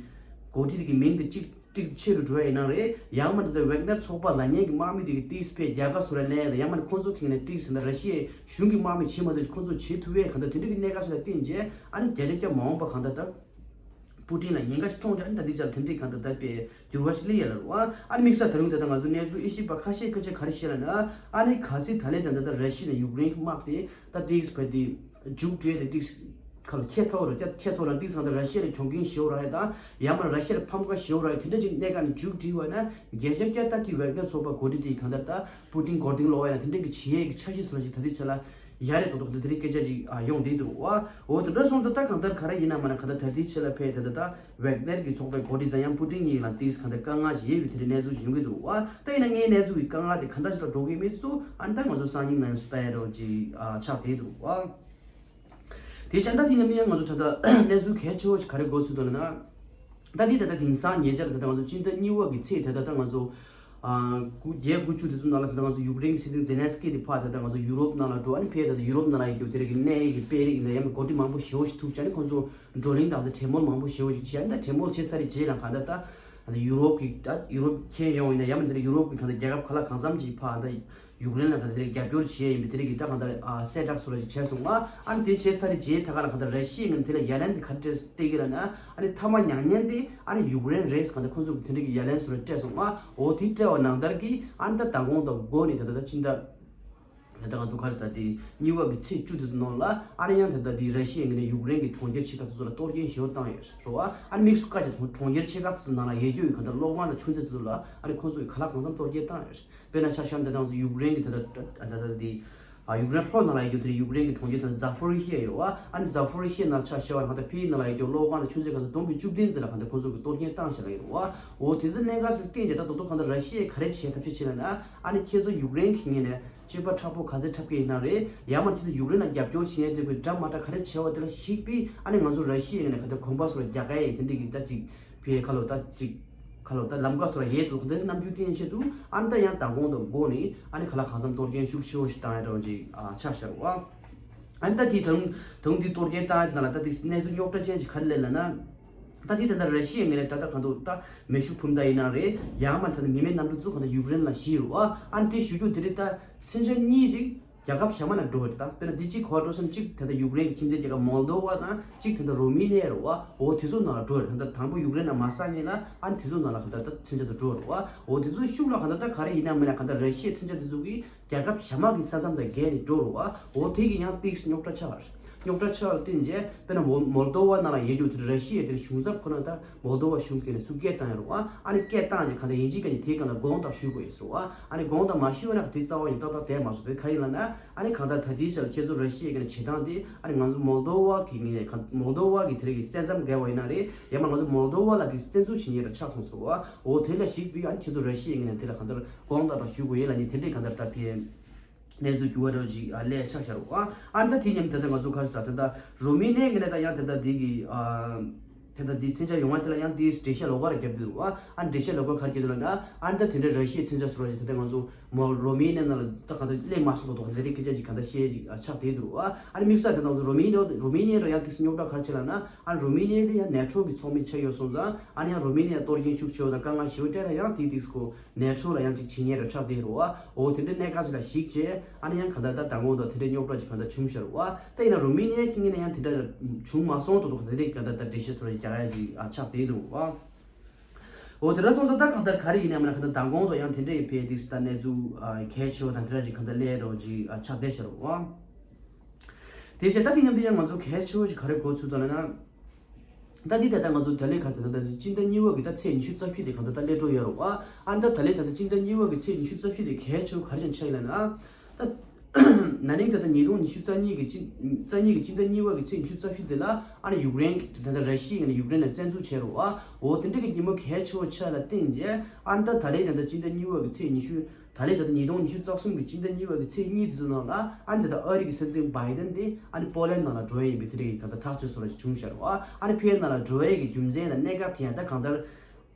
འགོ་ཁྲིད་དེ་གི་མིང་དེ་གཅིག་ཏིག་ཆེ་རུ་འགྲོ་ཡ་ཡིན་ན་རེད། ཡང་མིན་ད་ལྟ་ཝེག་ནེར་ཚོགས་པ་ལབ་མཁན་གྱི་དམག་མི་དེ་གི་ཏིག་ཕེ་རྒྱལ་ཁ་སོ་ར་ལེན་ཡ་དང་ཡང་མིན་ཁོང་ཚོ་ཁེངས་ནས་ཏིག་ཟེར་ན་ར་ཤི་ཡའི་གཞུང་གི་དམག་མི་བྱེད་མ་ཐུབ་ཁོང་ཚོ་བྱེད་ཐུབ་ཡས་གང་ལྟར་དེ་འདྲ་གི་གནད་འགག་ཞིག་ལ་བརྟེན་རྗེས་ཨ་ནི་བརྒྱ་ཆ་བརྒྱ་མ་འོངས་པ་གང་ལྟར་ད་པུ་ཏིན་ལ་ཉེན་ཁ་ཞིག་མཐོང་རྗེས་ཨ་ནི་ད་འདི་ཅག་དེ་འདྲའི་གང་ལྟར་ད་པའི་འགྱུར་བ་ཞིག་སླེབས་ཡ་ལ་རུ་ཨ། ཨ་ནི་དམིགས་བསལ་ད་རུང་ད་ལྟ་ང་ཚོ་གནས་ཚུལ་དབྱེ་ཞིབ་པ་ཁ་ཤས་སྐད་ཆ་ག་རེ་བཤད་ལ་ན་ཨ་ནི་གལ་སྲིད་ད་ལན་ད་ལྟ་ད་ར་ཤི་ཡ་ནས་ཡུཀ་རེན་གྱི་དམག་དེ་ད་ཏིག་ཕེ་དེ་མཇུག་སྒྲིལ་ཏེ་ཏིག་ཁ་ལ་ཁྱད་མཚར་བོ་རེད། ཁྱད་མཚར་བོ་ལ་ཏིག་ཚང་ད་ར་ཤི་ཡ་ལ་གྱོང་གུན་ཞེ་བོ་རག་ཡ་དང་ཡང་མིན་ར་ཤི་ཡ་ལ་ཕམ་ཁ་ཞེ་བོ་རག་ཡ་དེ་འདྲ་ཅིག་གནད་འགག་ནས་མཇུག་སྒྲིལ་བ་ན་བརྒྱ་ཆ་བརྒྱ་ད་ཏིག་ཝེག་ནེར་ཚོགས་པ་འགོ་ཁྲིད་དེ་གང་ལྟར་ད་པུ་ཏིན་མགོ་རྟིང་སློག་པ་ཡིན་ན་དེ་འདྲ་གི་བྱེད་ཡས་ཀྱི་འཆར་གཞི་སོགས་ཅིག་ད་ལྟའི་ཆ་ལ་ཡ་རེད་དོ་དོ་དེ་འདྲའི་སྐད་ཆ་ཅིག་ཡོང་བསྡད་འདུག་བ། འོ་དེ་འདྲ་སོང་ཙང་ད་གང་ལྟར་ག་རེ་ཡིན་ན་མིན་ན་གང་ལྟར་ད་ལྟའི་ཆ་ལ་ཕེབས་ད་ལྟ་ད་ཝེག་ནེར་གྱི་ཚོགས་པའི་འགོ་ཁྲིད་དང་ཡང་པུ་ཏིན་གཉིས་ལ་ཏིག་གང་ལྟར་དཀའ་ངལ་ཞིག་ཡོད་པའི་དེ་འདྲའི་གནས་ཚུལ་ཞིག་ཡོང་གི་འདུག་བ། ད་ཡིན་ན་ངའི་གནས་ཚུལ་གྱི་དཀའ་ངལ་དེ་ག་འདྲ་ཞིག་ལ་འགྲོ་གི་མེད་ཚུལ་ཨ་ནི་ད་ང་ཚོ་སང་ཉིན་ནང་ཡང་སུ་ལྟ་ཡ་འདྲ་བོ་ཅིག་ཆགས་བསྡད་འདུག་བ། དེ་བྱས་ད་དེ་ནམ་ཡང་ང་ཚོ་ད་ལྟ་གནས་ཚུལ་གལ་ཆེ་བོ་ཞིག་ག་རེ་གོ་ཚུལ་འདུག་ལབ་ན། ད་དེ་ད་ལྟ་དེང་སང་ཉེ་ཆར་ད་ལྟ་ང་ཚོ་སྤྱི་ཟླ་གཉིས་པ་གི་ཚེས་ད་ལྟ་ད་ང་ཚོ་ཨ་དགུ་བརྒྱད་དགུ་བཅུ་དེ་ཚོ་ནང་ལ་ད་ལྟ་ང་ཚོ་ཡུཀ་རེན་གྱི་སྲིད་འཛིན་ཛེ་ལན་སི་ཀི་དེ་ཕར་ད་ལྟ་ང་ཚོ་ཡུ་རོབ་ནང་ལ་འགྲོ་ཨ་ནི་ཕར་ད་ལྟ་ཡུ་རོབ་ནང་ལ་ཡོད་རྒྱུ་དེ་རིགས་ཀྱི་གནད་ཡོད་ཀྱི་དཔོན་རིགས་ཡིན་ན་ཡང་མི་འགོ་ཁྲིད་མང་པོ་ཞེ་བོ་ཞིག་ཐུག་བྱས་ནས་ཁོང་ཚོ་བགྲོ་གླེང་དང་ད་གྲོས་མོལ་མང་པོ་ཞེ་བོ་ཞིག་བྱས་ཨ་ནི་ད་གྲོས་མོལ་བྱས་ཚར་རེད་རྗེས་ལ་གང་ལྟར་ད་ད་ལྟ་ཡུ་རོབ་ཀྱི་ད་ཡུ་རོབ་ཁྱེད་ཡོང་ཡིན་ན་ཡང་མི་ད་ལྟ་ཡུ་རོབ་ཀྱི་གང་ལྟར་རྒྱལ་ཁབ་ག་ལ་གང་འཚམ་ཅིག་ཕར་ད། ཡུཀ་རེན་ལ་ག་དེ་རིགས་རྒྱབ་སྐྱོར་བྱས་ཡིན་པའི་དེ་རིགས་ཀྱི་ད་གང་ལྟར་ཨ་གསལ་བསྒྲགས་སོགས་ལ་ཞིག་བྱས་སོང་ང་། ཨ་ནི་དེ་བྱས་ཚར་རེད་རྗེས་ད་ག་ལ་གང་ལྟར་ར་ཤི་ཡ་ངོས་ནས་དེ་ལ་ཡ་ལན་དེ་ག་རེ་སྤྲད་སྤྲད་ཀྱི་ལབ་ན། ཨ་ནི་མཐའ་མ་མྱ་ངན་དེ་ཨ་ནི་ཡུཀ་རེན་རེད་གང་ལྟར་ཁོང་ཚོ་གི་དེ་འདྲ་གི་ཡ་ལན་སོགས་ལ་སྤྲད་སོང་ང་། འོ་དེ་སྤྲད་པ་ནང་ལྟར་གྱི་ཨ་ནི་ད་མདང་དགོང་དང་འགོ་ནས་ད་ད་ད་ཕྱི་ཟླ་ད་ད་ང་ཚོ་ག་རེ་ཟ་དེ་གཉིས་པ་གི་ཚེས་བཅུ་དེ་ཚོ་ནང་ལ་ཨ་ནི་ཡང་ད་ད་དེ་ར་ཤི་ཡ་ངོས་ནས་ཡུཀ་རེན་གི་གྲོང་ཁྱེར་ཆེ་ཁག་དེ་ཚོ་ལ་གཏོར་སྐྱོན་ཞེ་པོ་བཏང་ཡོད་རེད་བ། ཨ་ནི་དམིགས་སུ་བཀར་བྱས་གྲོང་ཁྱེར་ཆེ་ཁག་དེ་ཚོ་ནང་ལ་ཡོད་རྒྱུ་གི་གང་ལྟར་གློག་ཀླད་དང་ཆུ་མཛོད་དེ་ཚོ་ལ་ཨ་ནི་ཁོང་ཚོ་གི་ག་ལ་གང་འཚམ་གཏོར་སྐྱོན་བཏང་ཡོད་རེད། དཔེར་ན་ཆ་བཞག་ན་ད་ང་ཚོ་ཡུཀ་རེན་གྱི་ད་ལྟ་ད་ལྟ་དེ་ཨ་ཡུཀ་རེན་ལྷོ་ནང་ལ་ཡོད་རྒྱུ་དེ་ཡུཀ་རེན་གྱི་གྲོང་ཁྱེར་ད་ལྟ་ཛ་ཕོ་རི་ཤི་ཡ་ཡོད་བ། ཨ་ནི་ཛ་ཕོ་རི་ཤི་ཡ་ནང་ཆ་བཞག་པ་ན་གང་ལྟར་ཕི་ནང་ལ་ཡོད་རྒྱུ་གློག་ཀླད་ཆུ་མཛོད་གང་ལྟར་བསྡོམས་པས་བཅུ་བདུན་ཙམ་ལ་གང་ལྟར་ཁོང་ཚོ་གི་གཏོར་སྐྱོན་བཏང་བཞག་ལ་ཡོད་བ། འོ་དེ་ཚོ་གནད་འགག་ཞིག་བསྟན་རྗེས་ད་དོ་དོ་གང་ལྟར་ར་ཤི་ཡས་ག་རེ་བྱས་ཐབས་ཤེས་བྱས་ན་ན་ཨ་ནི་ཁྱེད་ཚོ་ཡུཀ་རེན་གྱི་ངོས་ནས་སྤྱོད་པ་མཁྲེགས་པོ་ག་ཚོད་འཁྲབ་ཀྱི་ཡིན་ན་རེད། ཡང་མ་ཁྱེད་ཚོ་ཡུཀ་རེན་ལ་རྒྱབ་སྐྱོར་བྱེད་ཡས་དེ་གི་འདྲ་མ་འདྲ་ག་རེ་བྱས་པ་དེ་ལ་གཞིགས་པས་ཨ་ནི་ང་ཚོ་ར་ཤི་ཡའི་ངོས་ནས་གང་ལྟར་གོམ་པ་སོགས་ལ་རྒྱག་ག་ཡས་དེ་འདྲ་གི་ད་ཅིག་ཕི་ཁ་ལོ་ད་ཅིག་ཁ་ལོ་ད་ལམ་ཁ་སོགས་ལ་ཡས་དེ་གི་ད་རྣམ་འགྱུར་བསྟན་ཆེད་དུ་ཨ་ནི་ད་ཡང་མདང་དགོང་དང་འགོ་ནས་ཨ་ནི་ག་ལ་གང་འཚམ་གཏོར་སྐྱོན་ཤུགས་ཆེ་བོ་ཞིག་བཏང་ཡ་འདྲ་བོ་ཅིག་ཨ་ཆགས་བཞག་རེད་བ། ཨ་ནི་ད་དེ་ད་རུང་ད་རུང་དེ་གཏོར་སྐྱོན་བཏང་ཡ་ནང་ལ་ད་དེ་གནས་ཚུལ་རྙོག་དྲ་ཅན་ཞིག་ག་རེ་སླེབས་ལབ་ན། ད་དེ་ད་ལྟ་ར་ཤི་ཡའི་ངོས་ནས་ད་ལྟ་གང་འདུག་ད་མེ་ཤུགས་འཕུར་མདའ་ཡིན་ན་རེད། ཡང་མ་ད་ལྟ་མི་མེད་གནམ་གྲུ་ཚོ་གང་ལྟར་ཡུཀ་རེན་ལ་བཞེས་ཡོད་བ། ཨ་ནི་དེ་ཞུ་རྒྱུ་དེ་རིགས་ད་མཚོན་ཆ་གཉིས་ཅིག་རྒྱལ་ཁབ་གཞན་མ་ནང་འགྲོ་བ་རེད། ད་དཔེར་ན་འདི་གཅིག་གོ་འགྲོ་སོང་། གཅིག་ད་ལྟ་ཡུཀ་རེན་གྱི་ཁྱིམ་མཚེས་རྒྱལ་ཁབ་མོལ་དོ་བ་དང་གཅིག་ད་ལྟ་རོ་མི་ནི་ཡ་རེད་བ། འོ་དེ་ཚོ་ནང་ལ་འགྲོ་བ་རེད། ད་ལྟ་དང་པོ་ཡུཀ་རེན་ནང་མ་ཟ་ཉེ་ལ་ཨ་ནི་དེ་ཚོ་ནང་ལ་གང་ལྟར་ད་མཚོན་ཆ་དང་འགྲོ་བ་རེད་བ། འོ་དེ་ཚོ་ཤུགས་ལ་གང་ལྟར་ད་ག་རེ་ཡིན་ན་མིན་ན་གང་ལྟར་ར་ཤི་ཡའི་མཚོན་ཆ་དེ་ཚོ་གིས་རྒྱལ་ཁབ་གཞན་མ་གི་ས་མཚམས་དང་བརྒལ་ནས་འགྲོ་རུ་བ། འོ་དེ་གི་ཡང་ཏིག་རྙོག་དྲ་ཆགས་པ་རེད། རྙོག་དྲ་ཆགས་ལ་བརྟེན་རྗེས་དཔེར་ན་མོལ་མོལ་དོ་བ་ནང་ལ་ཡོད་རྒྱུ་དེ་ར་ཤི་ཡའི་དེ་གཞུང་ཚབ་ཁོ་ན་ད་མོལ་དོ་བ་གཞུང་གི་ནས་ཚུར་སྐད་བཏང་ཡོད་རེད་བ། ཨ་ནི་སྐད་བཏང་རྗེས་གང་ལྟར་ཡིན་གཅིག་མིན་གཅིག་དེའི་སྒང་ལ་དགོངས་དག་ཞུ་དགོས་ཡོད་ཟེར་བ། ཨ་ནི་དགོངས་དག་མ་ཞུས་པ་ན་དེ་རྩ་བ་ཡིན་ཏག་ཏག་བསྡད་མ་སོང་། དེ་ག་ཡིན་ལབ་ན། ཨ་ནི་གང་ལྟར་ད་ལྟའི་ཆར་ཁྱེད་ཚོ་ར་ཤི་ཡའི་གི་ནས་བྱེད་སྟངས་དེ་ཨ་ནི་ང་ཚོ་མོལ་དོ་བ་གི་ངོས་ནས་གང་མོལ་དོ་བ་གི་དེ་རིགས་ཀྱི་བཙན་མཚམས་བརྒལ་བ་ཡིན་ན་རེད། ཡང་མ་ང་ཚོ་མོལ་དོ་བ་ལ་དེ་བཙན་འཛུལ་བྱེད་མཁན་ར་ཆགས་སོང་ཟེར་བ། འོ་དེ་ལ་གཞིགས་པའི་ཨ་ནི་ཁྱེད་ཚོ་ར་ཤི་ཡའི་གི་ནས་དེ་ལ་གང་ལྟར་དགོངས་དག་དང་ཞུ་དགོས་ཡིན་ལབ་ནི་དེ་འདྲའི་གང་ལྟར་ད་ཕེ་གནས་ཚུལ་འགྱུར་བ་འདྲ་བོ་ཅིག་ཨ་སླེབས་ཆགས་བཞག་རེད་བ། ཨ་ནི་ད་དེ་མཉམ་དུ་ད་ལྟ་ང་ཚོ་ག་རེ་ཟ་ད་ལྟ་རོ་མེ་ནི་ཡའི་གི་ནས་ད་ཡང་ད་ལྟ་འདི་གི་ཨ། དེ་ལྟར་འདི་མཚོན་ཆ་ཡོང་བ་དེ་ལ་ཡང་འདི་འགྲེལ་བཤད་ལོགས་ཀ་རེ་བརྒྱབ་འདུག་བ། ཨ་འགྲེལ་བཤད་ལོགས་ཀ་ག་རེ་བརྒྱབ་འདུག་ལབ་ན། ཨ་འདི་དེ་འདྲའི་ར་ཤི་ཡའི་མཚོན་ཆ་བཟོ་འདྲ་ཞིག་ད་ལྟ་ང་ཚོ་མོལ་རོ་མེ་ནི་ཡ་ནང་ལ་ད་གང་ལྟར་སླེབས་མ་སོང་དོག་དོག་འདི་འདྲའི་སྐད་ཆ་ཅིག་གང་ལྟར་བཤད་ཅིག་ཆགས་བསྡད་འདུག་བ། ཨ་ནི་དམིགས་བསལ་དེ་ང་ཚོ་རོ་མེ་ནི་ཡ་རོ་མེ་ནི་ཡ་ར་ཡང་དེ་སུ་རྙོག་དྲ་ག་རེ་ཆེ་ལབ་ན། ཨ་རོ་མེ་ནི་ཡ་དེ་ཡང་ནེ་ཊོ་གི་ཚོགས་མི་ཆགས་ཡོད་སོང་ཙང་། ཨ་ནི་ཡང་རོ་མེ་ནི་ཡ་གཏོར་སྐྱོན་ཤུགས་ཆེ་བ་དང་དཀའ་ངལ་ཞེ་པོ་སྤྲད་ན་ཡང་དེ་དེ་སྐོར་ནེ་ཊོ་ལ་ཡང་ཅིག་བྱེད་ཉེན་རེ་ཆགས་བསྡད་རེད་བ། འོ་དེ་འདྲའི་གནད་འགག་ཅིག་ལ་གཞིགས་བྱས་ཨ་ནི་ཡང་གང་ལྟར་ད་མདང་དགོང་དང་དེ་འདྲའི་རྙོག་དྲ་ཅིག་གང་ལྟར་བྱུང་ཤར་བ། ད་ཡིན་ན་རོ་མེ་ནི་ཡ་ཁྱི་ངན་ན་ཡང་དེ་འདྲ་བྱུང་མ་སོང་དོག་དོག་དེ་འདྲའི་གང་ལྟར་ད་འགྲེལ་བཤད་ཚོ་རྒྱག་ཡ་ཅིག་ཨ་ཆགས་བསྡད་འདུག་བ། འོ་དེ་འདྲ་སོང་ཙང་ད་གང་ལྟར་ག་རེ་ཡིན་ནའི་མིན་ན་གང་ལྟར་མདང་དགོང་དང་ཡང་དེ་འདྲ་ཡི་ཕེ་དིག་ད་གནས་ཚུལ་གལ་ཆེ་བ་དང་དེ་འདྲ་ཅིག་གང་ལྟར་སླེབས་རོགས་ཅིག་ཆགས་བསྡད་ཤར་བ། དེ་བྱས་ད་དེ་མཉམ་དུ་ཡང་ང་ཚོ་གལ་ཆེ་བ་ཞིག་ག་རེ་གོ་ཚུལ་དང་ལབ་ན། ད་འདི་ད་ལྟ་ང་ཚོ་ད་ལན་ག་ཚོད་ད་ལྟ་སྤྱི་ཟླ་གཉིས་པ་གི་ད་ཚེས་ཉི་ཤུ་རྩ་བཞི་དེ་གང་ལྟར་ད་སླེབས་འགྲོ་ཡོད་རེད་བ། ཨ་ནི་ད་ད་ལན་ད་ལྟ་སྤྱི་ཟླ་གཉིས་པ་གི་ཚེས་ཉི་ཤུ་རྩ་བཞི་དེ་གལ་ཆེ་བ་ག་རེ་ཅང་ཆགས་ཡིན་ལབ་ན། ད་ན་ནིང་ད་ལྟ་ཉིས་སྟོང་ཉི་ཤུ་རྩ་གཉིས་གི་སྤྱི་རྩ་གཉིས་གི་སྤྱི་ཟླ་གཉིས་པ་གི་ཚེས་ཉི་ཤུ་རྩ་བཞི་དེ་ལ་ཨ་ནི་ཡུཀ་རེན་གི་ད་ལྟ་ར་ཤི་ཡ་ནས་ཡུཀ་རེན་ལ་བཙན་འཛུལ་བྱས་རེད་བ། འོ་དེ་འདྲ་གི་ཉིན་མོ་གལ་ཆེ་བ་ཆགས་ལ་བརྟེན་རྗེས་ཨ་ནི་ད་ད་ལན་ད་ལྟ་སྤྱི་ཟླ་གཉིས་པ་གི་ཚེས་ཉི་ཤུ། ད་ལན་ད་ལྟ་ཉིས་སྟོང་ཉི་ཤུ་རྩ་གསུམ་གྱི་སྤྱི་ཟླ་གཉིས་པ་གི་ཚེས་གཉིས་དེ་ཚོ་ནང་ལ་ཨ་ནི་ད་ལྟ་ཨ་རི་གི་སྲིད་འཛིན་བྷའི་ཌེན་དེ་ཨ་ནི་པོ་ལན་ནང་ལ་འགྲོ་ཡས་ཡིན་པའི་དེ་འདྲ་གི་གང་ལྟར་ཐག་གཅོད་བཟོ་འདྲ་ཞིག་བྱུང་ཤར་བ། ཨ་ནི་ཕེ་ནང་ལ་འགྲོ་ཡས་ཀྱི་རྒྱུ་མཚན་དང་གནད་འགག་དེ་ཡང་ད་གང་ལྟར་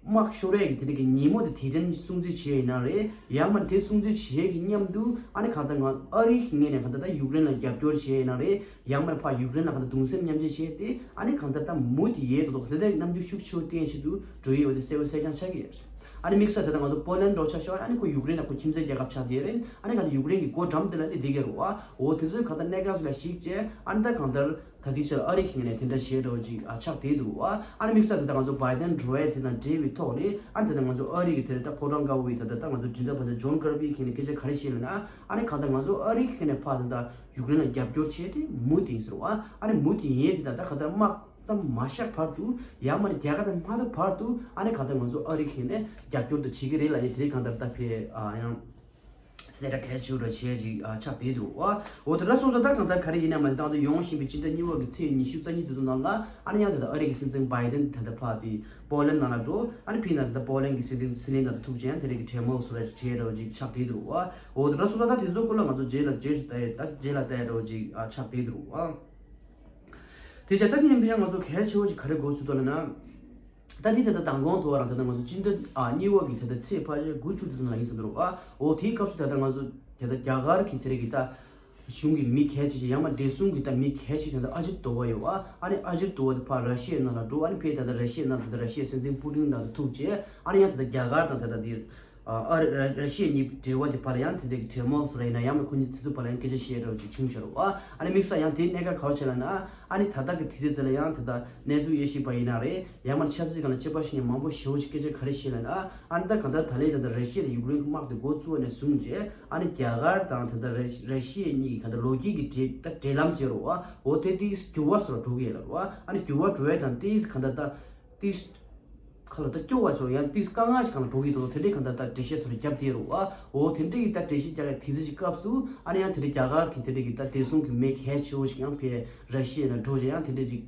དམག་ཤོར་ཡས་ཀྱི་དེ་འདྲ་གི་ཉིན་མོ་དེ་དེ་རིང་སྲུང་བརྩི་བྱས་ཡིན་ན་རེད། ཡང་མིན་དེ་སྲུང་བརྩི་བྱས་ཀྱི་མཉམ་དུ་ཨ་ནི་གང་ལྟར་ང་ཨ་རི་གི་ངོས་ནས་གང་ལྟར་ད་ཡུཀ་རེན་ལ་རྒྱབ་སྐྱོར་བྱས་ཡིན་ན་རེད། ཡང་མིན་ཕར་ཡུཀ་རེན་ལ་གང་ལྟར་གདུང་སེམས་མཉམ་སྐྱེད་བྱས་ཏེ་ཨ་ནི་གང་ལྟར་ད་མུ་མཐུད་ཡས་དོ་དོ་དེ་འདྲ་རྣམ་འགྱུར་ཤུགས་ཆེ་བོ་བསྟན་བཞིན་དུ་འགྲོ་ཡི་ཡོད་དེ་གསལ་བོ་གསལ་རྐྱང་ཆགས་ཀྱི་ཡོད། ཨ་ནི་དམིགས་བསལ་ད་ལྟ་ང་ཚོ་པོ་ལན་འགྲོ་ཆ་ཤོར་ཨ་ནི་ཁོ་ཡུཀ་རེན་ལ་ཁོ་ཁྱིམ་མཚེས་རྒྱལ་ཁབ་ཆགས་བསྡད་རེད། ཨ་ནི་གང་ལྟར་ཡུཀ་རེན་གྱི་སྒོ་འགྲམ་དེ་ལ་ནི་བསྡད་ཀྱི་རེད་བ། འོ་དེ་ཚོའི་གང་ལྟར་གནད་འགག་ཅིག་ལ་གཞིགས་བྱས་ཨ་ནི་ད་གང་ལྟར་ད་ལྟའི་ཆར་ཨ་རི་གི་ངོས་ནས་དེ་འདྲ་བྱས་འགྲོ་ཅིག་ཨ་ཆགས་བསྡད་འདུག་བ། ཨ་ནི་དམིགས་བསལ་ད་ལྟ་ང་ཚོ་བྷའི་ཌེན་འགྲོ་ཡས་དེ་དང་འབྲེལ་བའི་ཐོག་ནས་ཨ་ནི་ད་ལྟ་ང་ཚོ་ཨ་རི་གི་དེ་ལ་ད་ཕོ་བྲང་དཀར་པོ་ཡི་ད་ལྟ་ད་ང་ཚོ་མགྲིན་ཚབ་པ་ད་ཇོན་ཀར་པི་གི་ངོས་ནས་སྐད་ཆ་ག་རེ་བཤད་ལབ་ན། ཨ་ནི་གང་ལྟར་ང་ཚོ་ཨ་རི་གི་ངོས་ནས་ཕར་ད་ལྟ་ཡུཀ་རེན་ལ་རྒྱབ་སྐྱོར་བྱས་ཏེ་མུ་མཐུད་ཡིན་ཟེར་བ། ཨ་ནི་མུ་མཐུད་ཡིན་དེ་ད་ལྟ་གང་ལྟར་དམག་ཙམ་མ་བཞག་བར་དུ་ཡང་མིན་རྒྱ་གར་དང་མ་ཐུག་བར་དུ་ཨ་ནི་གང་ལྟར་ང་ཚོ་ཨ་རི་གི་ངོས་ནས་རྒྱབ་སྐྱོར་དུ་བྱེད་ཀྱི་རེད་ལབ་ནས་དེ་རིང་གང་ལྟར་ད་ཕེ་ཨ་ཡང་གསལ་བསྒྲགས་གལ་ཆེ་བོ་ར་བྱས་ཅིག་ཨ་ཆགས་བསྡད་འདུག་བ། འོ་དེ་འདྲ་སོང་ཙང་ད་གང་ལྟར་ག་རེ་ཡིན་ན་མ་ད་ལྟ་ཡོང་བཞིན་པའི་སྤྱི་ཟླ་གཉིས་པ་གི་ཚེས་ཉི་ཤུ་རྩ་གཉིས་དེ་ཚོ་ནང་ལ་ཨ་ནི་ཡང་ད་ལྟ་ཨ་རི་གི་སྲིད་འཛིན་བྷའི་ཌེན་ད་ལྟ་ཕར་དེ་པོ་ལན་ནང་ལ་འགྲོ། ཨ་ནི་ཕིན་ན་ད་ལྟ་པོ་ལན་གི་སྲིད་འཛིན་སྲིད་བློན་ནང་དུ་ཐུག་ཅིང་དེ་རིང་གི་གྲོས་མོལ་སོགས་ར་བྱས་ར་ཅིག་ཆགས་བསྡད་འདུག་བ། འོ་དེ་འདྲ་སོང་ཙང་ད་དེ་ཚོ་སྐོར་ལ་ང་ཚོ་རྗེས་ལ་རྗེས་སུ་ལྟ་ཡས་ད་རྗེས་ལ་ལྟ་ཡས་ར་ཅིག་ཨ་ཆགས་བསྡད་འདུག་བ། དེ་བྱས་ད་དེ་ཡིན་པས་ང་ཚོ་གལ་ཆེ་བོ་ཞིག་ག་རེ་གོ་ཚུལ་ཐོག་ལ་ན། ད་དེ་ད་ལྟ་མདང་དགོང་ཐོག་རང་ད་ལྟ་ང་ཚོ་སྤྱི་ཟླ་ཨ་གཉིས་པ་གི་ད་ལྟ་ཚེས་ཕལ་ཆེར་དགུ་བཅུ་དེ་ཚོ་ནང་ཡིན་ཟེར་འདུག་རོགས་ཨ། འོ་དེའི་སྐབས་སུ་ད་ལྟ་ང་ཚོ་ད་ལྟ་རྒྱ་གར་གི་དེ་རིང་གི་ད་གཞུང་གི་མི་གལ་ཆེ་ཞིག་ཡང་མ་བདེ་སྲུང་གི་ད་མི་གལ་ཆེ་ཞིག་ད་ལྟ་ཨ་ཇིད་དོ་བ་ཡོད་ཨ། ཨ་ནི་ཨ་ཇིད་དོ་བ་དེ་ཕར་ར་ཤི་ཡའི་ནང་ལ་འགྲོ། ཨ་ནི་ཕར་ད་ལྟ་ར་ཤི་ཡའི་ནང་ད་ལྟ་ར་ཤི་ཡའི་སྲིད་འཛིན་པུ་ཏིན་ནང་དུ་ཐུག་རྗེས་ཨ་ནི་ཡང་ད་ལྟ་རྒྱ་གར་དང་ད་ལྟ་འདིར། ཨ་ར་ར་ཤི་ཡ་གཉིས་འབྲེལ་བ་དེ་བར་ལ་ཡང་དེ་འདྲའི་གྲོས་མོལ་སོགས་རེད་ན་ཡང་མི་ཁོ་གཉིས་དེ་ཚོ་བར་ལ་ཡང་སྐད་ཆ་བཤད་འདྲ་བོ་ཅིག་བྱུང་ཤར་བ། ཨ་ནི་དམིགས་བསལ་ཡང་དེའི་གནད་འགག་ག་བ་ཆེ་ལབ་ན། ཨ་ནི་ད་ལྟ་གི་དུས་ཚོད་དེ་ལ་ཡང་ད་ལྟ་གནས་ཚུལ་དབྱེ་ཞིབ་པ་ཡིན་ན་རེད། ཡང་མིན་ཆབ་སྲིད་སྒང་ལ་དཔྱད་པ་བྱེད་མཁན་མང་པོ་ཞེ་པོ་ཅིག་སྐད་ཆ་ག་རེ་བཤད་ལབ་ན། ཨ་ནི་ད་གང་ལྟར་ད་ལན་ད་ལྟ་ར་ཤི་ཡ་དང་ཡུཀ་རེན་གྱི་དམག་དེ་འགོ་བཙུགས་པ་ནས་བཟུང་རྗེས་ཨ་ནི་རྒྱ་གར་དང་ད་ལྟ་ར་ར་ཤི་ཡ་གཉིས་ཀྱི་གང་ལྟར་ལོ་རྒྱུས་ཀྱི་འབྲེལ་ད་འབྲེལ་ལམ་བྱེད་རོགས་ཨ། འོ་དེ་དེའི་འགྱུར་བ་སོགས་འགྲོ་གི་ཡོད་ལ་རོགས་ཨ། ཨ་ནི་འགྱུར་བ་འགྲོ་ཡ་དང་དེའི་གང་ལྟར་ད། དེ་ཁ་ལ་ད་སྐྱོ་བ་ཚོ་ཡང་དེ་དཀའ་ངལ་ཞིག་གང་ལ་འགྲོ་གི་འདུག་དེ་འདྲའི་གང་ལྟར་ད་འགྲེལ་བཤད་སོགས་རྒྱབ་བསྡད་རུང་བ། འོ་དེ་འདྲའི་གི་ད་འགྲེལ་བཤད་རྒྱག་ཡ་དེ་ཚོ་ཞིག་སྐབས་སུ་ཨ་ནི་ཡང་དེ་འདྲའི་རྒྱ་གར་གི་དེ་འདྲའི་གི་ད་བདེ་སྲུང་གི་མི་གལ་ཆེ་བོ་ཞིག་ཡང་ཕེ་ར་ཤི་ཡ་ནང་འགྲོ་བྱས་ཡང་དེ་འདྲའི་ཅིག་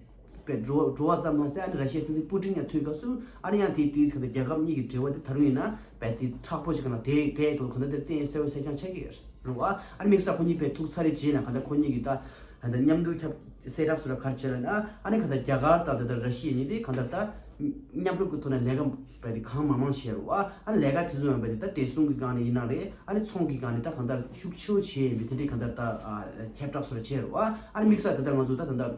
པའི་འགྲོ་འགྲོ་བ་ཙམ་མ་ཟད་ཨ་ནི་ར་ཤི་ཡའི་སྲིད་འཛིན་པུ་ཏིན་ཡང་ཐུག་སྐབས་སུ་ཨ་ནི་ཡང་དེ་དེ་གང་ལྟར་རྒྱལ་ཁབ་གཉིས་ཀྱི་འབྲེལ་བ་དེ་ད་རུང་ཡིན་ན་བས་དེ་མཁྲེགས་པོ་ཞིག་གང་ལ་དེ་དེ་ཐོག་གང་ལྟར་དེ་བརྟན་གསལ་བོ་གསལ་རྐྱང་ཆགས་ཀྱི་ཡོད་རེད་བ། ཨ་ནི་དམིགས་བསལ་ཁོ་གཉིས་ཕེ་ཐུག་ཚར་རེ་རྗེས་ན་གང་ལྟར་ཁོ་གཉིས་ཀྱི་ད། ད་ལྟ་མཉམ་དུ་ཁྱབ་གསལ་བསྒྲགས་སུ་ལ་ག་རེ་བྱས་ལབ་ན། ཨ་ནི་གང་ལྟར་རྒྱ་གར་དང་ད་ལྟ་ར་ཤི་ཡ་གཉིས་དེ་གང་ལྟར་ད་མཉམ་རུབ་ཀྱི་ཐོག་ནས་ལས་ཀ་བས་དེ་གང་མང་མང་བྱས་རུང་བ། ཨ་ནི་ལས་ཀ་དེ་ཚོ་ཡང་བས་དེ་ད་བདེ་སྲུང་གི་སྒང་ནས་ཡིན་ན་རེད། ཨ་ནི་ཚོང་གི་སྒང་ནས་ད་གང་ལྟར་ཤུགས་ཆེ་བོ་བྱས་ཡིན་པས་དེ་འདྲའི་གང་ལྟར་ད་ཁྱབ་བསྒྲགས་སུ་ལ་བྱས་རུང་བ། ཨ་ནི་དམིགས་བསལ་ད་ལྟ་ང་ཚོ་ད་ད་ལྟ་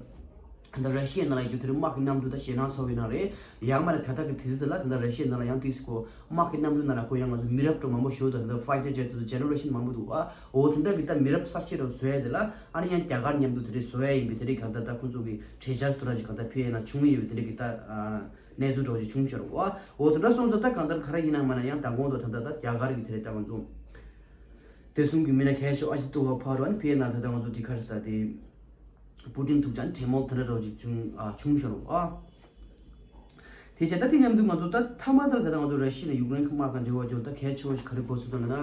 ད་ལྟ་ར་ཤི་ཡའི་ནང་ལ་ཡོད་དུས་དམག་གི་གནམ་གྲུ་ད་ཞེད་སྣང་ཚ་བོ་ཡིན་ན་རེད། ཡང་མ་རེད་ད་ལྟ་གི་དུས་ཚོད་དེ་ལ་ད་ལྟ་ར་ཤི་ཡའི་ནང་ལ་ཡང་དེ་ཚོ་དམག་གི་གནམ་གྲུ་ནང་ལ་ཁོ་ཡང་ང་ཚོ་མི་རབས་གྲུ་མང་པོ་ཞིག་ད་ལྟ་ཕའི་ཊར་ཇེ་ཊི་ཚོ་ཇེ་ནེ་རེ་ཤན་མང་པོ་འདུག་བ། འོ་དེ་འདྲ་གི་ད་མི་རབས་གསར་བརྗེ་འདྲ་བཟོ་ཡ་དེ་ལ་ཨ་ནི་ཡང་རྒྱ་གར་མཉམ་དུ་དེ་འདྲའི་བཟོ་ཡ་ཡིན་པའི་དེ་འདྲའི་གང་ལྟར་ད་ཁོང་ཚོ་གི་གྲོས་འཆར་བཟོ་འདྲ་ཅིག་གང་ལྟར་ཕེ་ཡ་ན་བྱུང་ཡོད་པའི་དེ་འདྲའི་གི་ད་གནས་ཚུལ་འདྲ་ཅིག་བྱུང་ཤར་བ། འོ་དེ་འདྲ་སོང་ཙང་ད་གང་ལྟར་ག་རེ་ཡིན་ན་མ་ན་ཡང་མདང་དགོང་དུ་ད་ལྟ་ད་རྒྱ་གར་གི་དེ་འདྲའི་ད་ང་ཚོ་བདེ་སྲུང་གི་མི་སྣ་གལ་ཆེ་ཨ་ཇི་ཏུ་བ་ཕར་རོ་ཨ་ནི་ཕེ་ཡ་ན་ད་ལྟ་ང་ཚོ་འདི་ག་རེ་ཟ་དེ། པུ་ཏིན་ཐུག་ཅན་གྲོས་མོལ་དེ་འདྲ་རོ་ཅིག་བྱུང་ཨ་བྱུང་ཤོར་བ། དེ་བྱས་ད་དེ་མཉམ་དུ་ང་ཚོ་ད་མཐའ་མ་ལྟར་ད་ལྟ་ང་ཚོ་ར་ཤི་ཡ་དང་ཡུཀ་རེན་གྱི་དམག་དང་འབྲེལ་བ་ཅོག་ད་གལ་ཆེ་བོ་ཞིག་ག་རེ་གོ་སྲོལ་དུ་ལ་ན།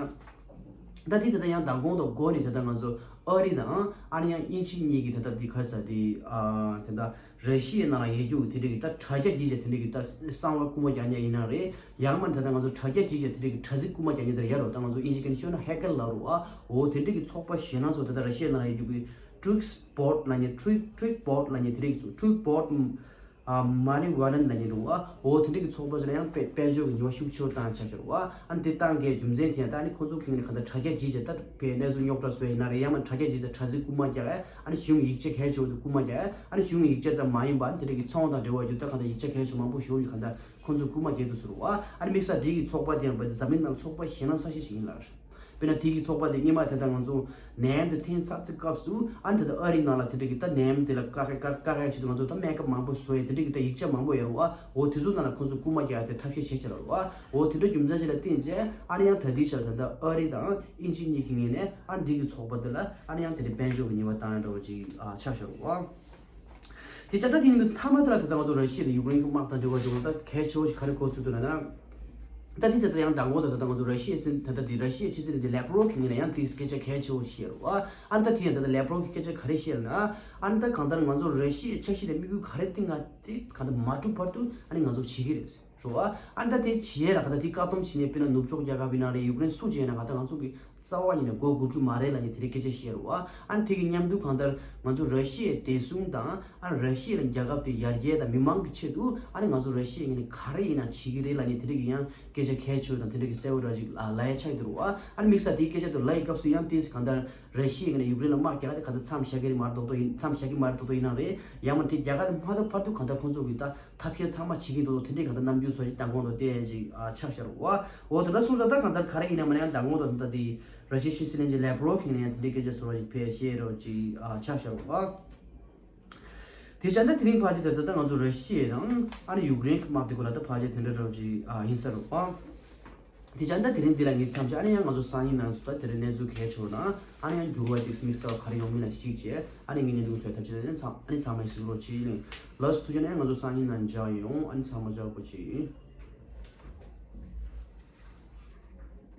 ད་དེ་ད་ལྟ་ཡང་མདང་དགོང་དང་འགོ་ནས་ད་ལྟ་ང་ཚོ་ཨ་རི་དང་ཨ་ནི་ཡང་དབྱིན་ཇི་གཉིས་ཀྱི་ད་ལྟ་དེ་ག་རེ་ཟེར་དེ་ཨ་དེ་ད་ར་ཤི་ཡའི་ནང་ལ་ཡོད་རྒྱུ་དེ་འདྲ་གི་ད་དྲ་རྒྱ་བརྒྱུད་བྱས་དེ་འདྲ་གི་ད་གསང་བ་རྐུ་མ་རྒྱག་མཁན་ཡིན་ན་རེད། ཡང་མིན་ད་ལྟ་ང་ཚོ་དྲ་རྒྱ་བརྒྱུད་བྱས་དེ་འདྲ་གི་དྲ་ཚིགས་རྐུ་མ་རྒྱག་མཁན་དེ་འདྲ་ཡོད་རེད། ད་ང་ཚོ་དབྱིན་ཇི་སྐད་ནས་ཤོད་ན་ཧེ་ཀར་ལབ་རེད་བ། འོ་དེ་འདྲ་གི་ཚོགས་པ་གཞན་སྣ་ཚོགས་ད་ལྟ་ར་ཤི་ཡའི་ནང་ལ་ཡོད་རྒྱུ་གི་ཊུ་རིག་སྤོར་ཊི་ལབ་མཁན་ཊུ་རིག་ཊུ་རིག་སྤོར་ཊི་ལབ་མཁན་དེ་འདྲ་གི་ཚོ་ཊུ་རིག་སྤོར་ཊི་ཨ་མ་ནི་ཝ་རན་ལབ་མཁན་རེད་བ། འོ་དེ་འདྲ་གི་ཚོགས་པ་ཚོ་ལ་ཡང་དཔལ་དཔལ་འབྱོར་གྱི་ཉེས་པ་ཤུགས་ཆེ་བོ་བཏང་ཆགས་ཤག་རེད་བ། ཨ་ནི་དེ་བཏང་གི་རྒྱུ་མཚན་དེ་ཡང་ད་ཨ་ནི་ཁོ་ཚོ་ཁེངས་ནས་གང་ལྟར་དྲ་རྒྱ་བརྒྱུད་བྱས་ད་དཔེ་གནས་ཚུལ་རྙོག་དྲ་བཟོས་ཡིན་ན་རེད། ཡང་མིན་དྲ་རྒྱ་བརྒྱུད་བྱས་དྲ་ཚིགས་རྐུ་མ་རྒྱག་ཨ་ནི་གཞུང་ཡིག་ཆ་གལ་ཆེ་བོ་དེ་རྐུ་མ་རྒྱག་ཨ་ནི་གཞུང་ཡིག་ཆ་ཙམ་མ་ཡིན་པ་ཨ་ནི་དེ་འདྲ་གི་ཚོང་དང་འབྲེལ་བ་རྒྱུ་ད་གང་ལྟར་ཡིག་ཆ་གལ་ཆེ་མང་པོ་ཞིག་གང་ལྟར་ཁོ་ཚོས་རྐུ་མ་རྒྱག་འདུག་ཟེར་བ། ཨ་ནི་དམིགས་བསལ་དེ་གི་ཚོགས་པ་དེ་ཡང་འཛམ་གླིང་ནང་ཚོགས་པ་གཞན་ནང་ས་གཞི་ཞིག་ཡིན་ལ། དཔེར་ན་དེ་གི་ཚོགས་པ་དེ་སྔོན་མ་དེ་ལྟར་ང་ཚོ་ནད་ཡམས་དེ་ཐོན་ཚར་ཚེ་སྐབས་སུ་ཨ་ནི་དེ་ལྟར་ཨ་རིའི་ནང་ལ་དེ་འདྲ་གི་ད་ནད་ཡམས་དེ་ལ་བཀག་བཀག་བཀག་ཡ་ཆེད་དུ་ང་ཚོ་ད་སྨན་ཁབ་མང་པོ་བཟོ་ཡ་དེ་འདྲ་གི་ད་ཡིག་ཆ་མང་པོ་ཡོད་རེད་བ། འོ་དེ་ཚོ་ནང་ལ་ཁོང་ཚོ་རྐུ་མ་རྒྱག་ཡ་དེ་ཐབས་ཤེས་བྱེད་ཀྱི་རེད་བ། འོ་དེ་འདྲ་རྒྱུ་མཚན་ཅིག་ལ་བརྟེན་བྱས་ཨ་ནི་ཡང་ད་ལྟའི་ཆར་ད་ལྟ་ཨ་རི་དང་དབྱིན་ཇི་གཉིས་ཀྱི་ངོས་ནས་ཨ་ནི་འདི་གི་ཚོགས་པ་འདི་ལ་ཨ་ནི་ཡང་དེ་འདྲ་དཔལ་འབྱོར་གྱི་ཉེས་པ་བཏང་ཡ་འདྲ་བོ་ཅིག་ཨ་ཆགས་ཤག་རེད་བ། དེ་བྱས་ད་དེ་ཡིན་དུས་མཐའ་མ་དེ་ལ་ད་ལྟ་ང་ཚོ་ར་ཤི་ཡ་དང་ཡུཀ་རེན་གྱི་དམག་དང་འབྲེལ་བ་བྱུང་ད་གལ་ཆེ་བོ་ཞིག་ག་རེ་གོ་ཚུལ་འདུག་ལབ་ན། ད་དེ་ད་ལྟ་ཡང་མདང་དགོང་དང་ད་ལྟ་ང་ཚོ་ར་ཤི་ཡའི་སྲིད་ད་ལྟ་དེ་ར་ཤི་ཡའི་ཕྱི་སྲིད་བློན་ཆེན་ལེབ་རོབ་ཀྱི་ངོས་ནས་ཡང་དེའི་སྐད་ཆ་གལ་ཆེ་བོ་བཤད་རེད་བ། ཨ་ནི་ད་དེ་ཡང་ད་ལྟ་ལེབ་རོབ་ཀྱི་སྐད་ཆ་ག་རེ་བཤད་ལབ་ན། ཨ་ནི་ད་གང་ལྟར་ང་ཚོ་ར་ཤི་ཡའི་འཆར་གཞི་དང་དམིགས་ཡུལ་ག་རེ་བཏིང་ང་དེ་གང་ལྟར་མ་གྲུབ་བར་དུ་ཨ་ནི་ང་ཚོ་བྱེད་ཀྱི་རེད་ཟེར་བ། ཨ་ནི་ད་དེ་བྱེད་ཡས་ལ་གང་ལྟར་དེ་བཀག་སྡོམ་བྱེད་མཁན་དཔེར་ན་ནུབ་ཕྱོགས་རྒྱལ་ཁབ་ཡིན་ན་རེད། ཡུཀ་རེན་སུ་བྱས་ན་གང་ལྟར་ང་ཚོ་གི་རྩ་བ་ཉིད་ནས་མགོ་སྒུར་གྱི་མ་རེད་ལབ་མཁན་དེ་འདྲའི་སྐད་ཆ་བཤད་རེད་བ། ཨ་ནི་དེ་གི་མཉམ་དུ་གང་ལྟར་ང་ཚོ་ར་ཤི་ཡའི་བདེ་སྲུང་དང་ཨ་ནི་ར་ཤི་ཡ་ལ་རྒྱལ་ཁབ་དེ་ཡར་རྒྱས་དང་མི་མང་གི་ཆེད་དུ་ཨ་ནི་ང་ཚོ་ར་ཤི་ཡའི་ངོས་ནས་ག་རེ་ཡིན་ན་བྱེད་ཀྱི་རེད་ལབ་མཁན་དེ་འདྲ་གི་ཡང་སྐད་ཆ་གལ་ཆེ་བ་དང་དེ་འདྲ་གི་གསལ་བོ་འདྲ་ཅིག་ལ་ལབ་ཡ་ཆགས་ཀྱི་འདུག་རེད་བ། ཨ་ནི་དམིགས་བསལ་དེའི་སྐད་ཆ་དེ་ལབ་ཡི་སྐབས་སུ་ཡང་ཏོག་ཙམ་གང་ལྟར་ར་ཤི་ཡའི་ངོས་ནས་ཡུཀ་རེན་ལ་དམག་རྒྱག་དེ་གང་ལྟར་མཚམས་བཞག་གི་རེད་མ་རེད་མདོག་མདོག་ཡིན། མཚམས་བཞག་གི་མ་རེད་མདོག་མདོག་ཡིན་ན་རེད། ཡང་མིན་དེ་རྒྱལ་ཁབ་དེ་མ་གཏོགས་བར་དུ་གང་ལྟར་ཁོང་ཚོ་གི་ད་ཐབས་ཤེས་ཚང་མ་བྱེད་ཀྱི་འདུག་དེ་འདྲའི་གང་ལྟར་རྣམ་འགྱུར་ཚོ་ཞིག་མདང་དགོང་དང་བསྟན་ཅིག་ཨ་ཆགས་ཤར་བ། འོ་དེ་འདྲ་སོང་ཙང་ད་གང་ལྟར་ག་རེ་ཡིན་ན་མ་ན་ཡང་མདང་དགོང་དང་ད་དེ་ར་ཤི་ཡའི་ཕྱི་སྲིད་བློན་ཆེན་ལེབ་རོབ་ཀྱི་ངོས་ནས་ཡང་དེ་འདྲའི་སྐད་ཆ་ཟེར་བ་ཞིག་ཕེབས་བཤད་རོགས་ཅིག་ཨ་ཆགས་ཤར་བ། དེ་བྱས་ན་དེ་རིང་ཕལ་ཆེར་ད་ལྟ་ང་ཚོ་ར་ཤི་ཡ་དང་ཨ་ནི་ཡུཀ་རེན་གྱི་དམག་དེ་སྐོར་ལ་ད་ཕལ་ཆེར་དེ་འདྲ་འདྲ་བོ་ཅིག་ཨ་ཡིན་ས་རེད་བ། དེ་བྱས་ན་ད་དེ་རིང་འདི་ལ་ངས་མཚམས་བཞག་ཨ་ནི་ཡང་ང་ཚོ་སང་ཉིན་ནང་ཚོ་ད་དེ་རིང་གནས་ཚུལ་གལ་ཆེ་བ་དང་ཨ་ནི་ཡང་འགྱུར་བ་ཏིག་སི་མིག་སར་ག་རེ་ཡོང་མིན་ལ་གཞིགས་བྱས་ཨ་ནི་ངས་གནས་ཚུལ་བཟོས་ཐབས་བྱས་ནས་ཚང་ཨ་ནི་ཚང་མ་གཟིགས་རོགས་གྱིས། ལགས་སོ་ཐུགས་རྗེ་ཆེ། ཨ་ནི་ང་ཚོ་སང་ཉིན་ནང་མཇལ་ཡོང་། ཨ་ནི་ཚང་མ་མཇལ་དགོས་ཀྱི།